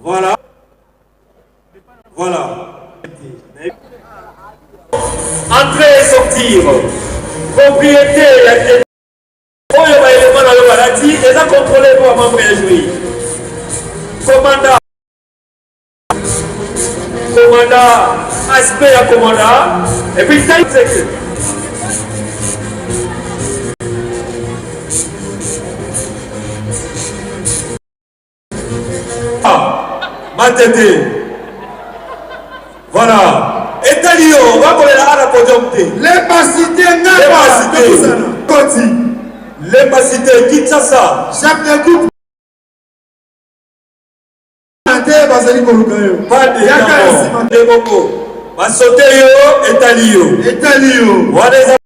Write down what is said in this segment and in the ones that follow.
Voilà. Voilà. Entrer et sortir. Propriété ya oyo ba éléments na yo balati eza contrôlé mpo ba membre ya jury. Commandant commandant aspect ya commandant et puis taille Matete. Voilà. Etali yo, bakolela ana podium te. Lemba cité ngaba. Lemba cité. Koti. Lemba cité Kinshasa. Chef de groupe. Te bazali koluka yo. Pas de Yaka ya nsima. Nde bongo. Basote yo, etali yo. Etali yo. Wana eza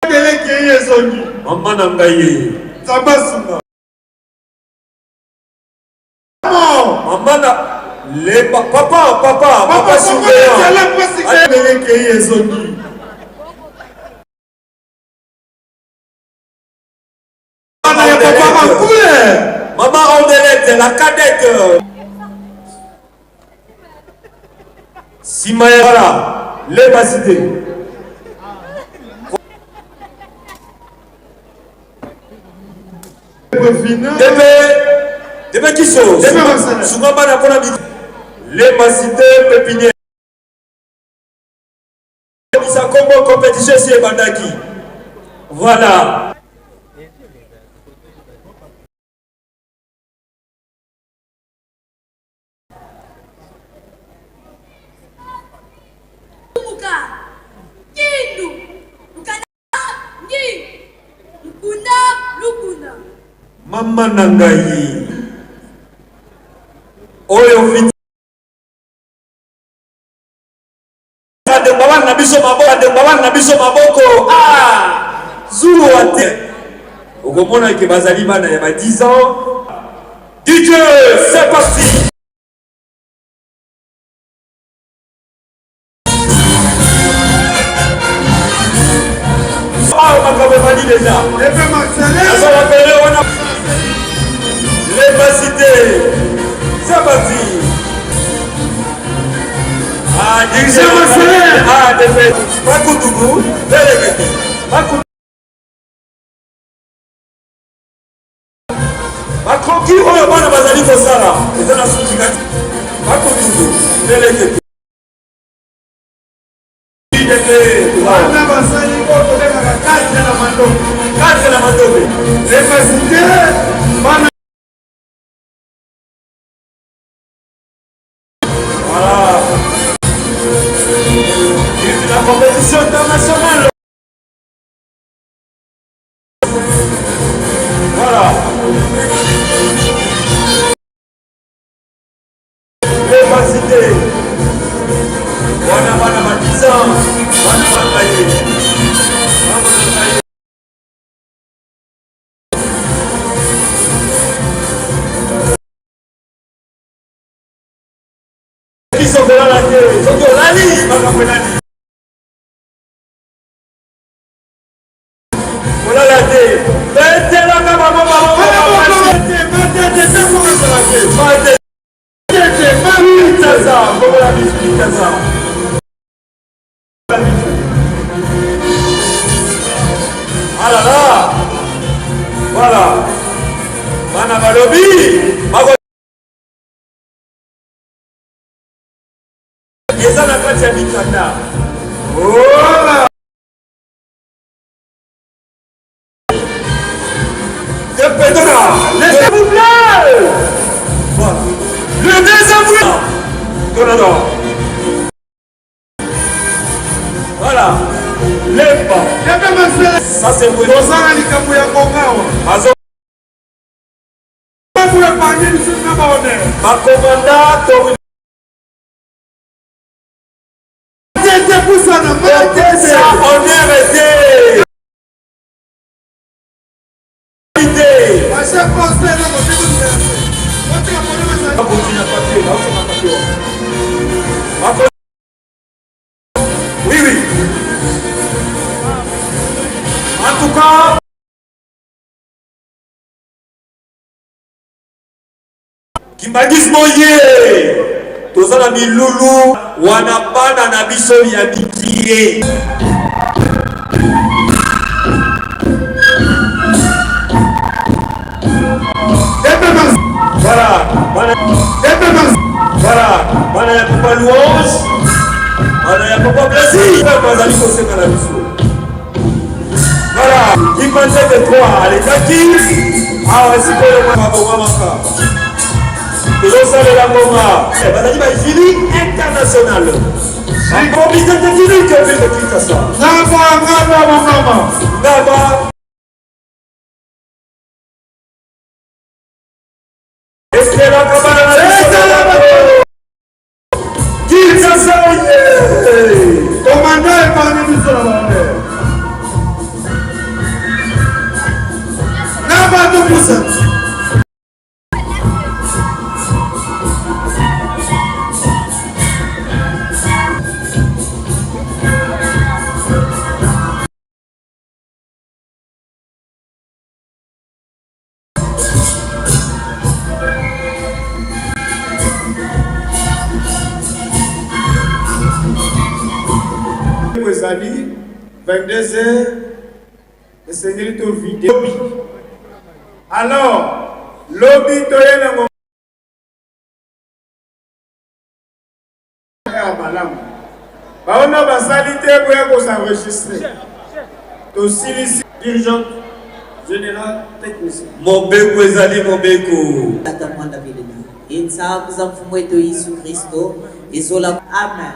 Eleki ye ezongi. Mama na ngai ye. Nzambe asunga. Mama na lemba papa papa papa surveillant. Eleki ye ezongi. Maman Andelette, la cadette. Sima ya voilà, lemba cité. Debe, debe kiso, sunga bana mpona bi. Lemba cité pépinière. Bisa kombo compétition esi ebandaki. Voilà. Mama na ngai oyo bana na biso maboko bana na biso maboko ah zuwa te okomona ke bazali bana ya ba 10 ans. DJ, c'est parti. Awa makambo ebandi deja, nazala wana lemba cité, c'est parti. Ah, DJ ah, DP Bakutubu Belekete Bakutubu bakoki oyo bana bazali kosala eza na suki kati Bakutubu Belekete. Wana basali oyo tobengaka karte na mandobe. Karte na mandobe. Lemba cité bana. Voilà. La compétition internationale. Voilà. Lemba cité. Wana bana ba 10 ans. Bana bangaye. Bana bangaye. Biso kolala te, soki olali makambo enani. Kolala te, betelaka bango bango. Kinshasa, bongola biso Kinshasa. Ah là là. Voilà. Bana balobi bako eza na kati ya mikanda. Voilà. De Pedra, s'il vous plaît. Voilà. Le désavoué. Donado. Voilà. Lemba. Ça c'est vrai. Toza na likambo ya ngonga awa. Bazo épargne lisusu na bahonneur. Bakomanda to tete pusana. Kopesa honneur te. Te. Bachef conseil na Bakotina papier, bakotina papier. Bako Oui. En tout cas, Kimbanguisme oye! Toza na milulu wana bana na biso ya mikie. Voilà, bana, voilà, bana ya papa Louange, bana ya papa Blasi, bazali kosenga na biso. Voilà, Kimbanseke 3 alekaki awa sikoyo babongwamaka tozosalela ngonga eh, bazali bajili international bakomite technique ville de Kinshasa. Ngaba ngaba mongama. Ngaba. Estelaka bana na biso. Kinshasa oye! Commandant epargne biso na bango. Na bato pusa. Ezali 22 heures, esengeli to vide lobi. Alors lobi toye na ya malamu, baona basali te boya kosenregistre. Tosilisi dirigeant général technicien. Mobeko ezali mobeko. Tata Mwanda Bilili. Ensaku za Mfumu wetu Yesu Kristo ezola. Amen.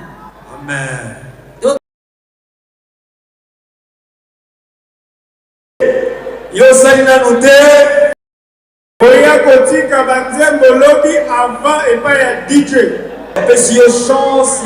Amen. Yo osali nanu te. Boya kotika banzembo lobi avant epai ya DJ. Apesi yo chance.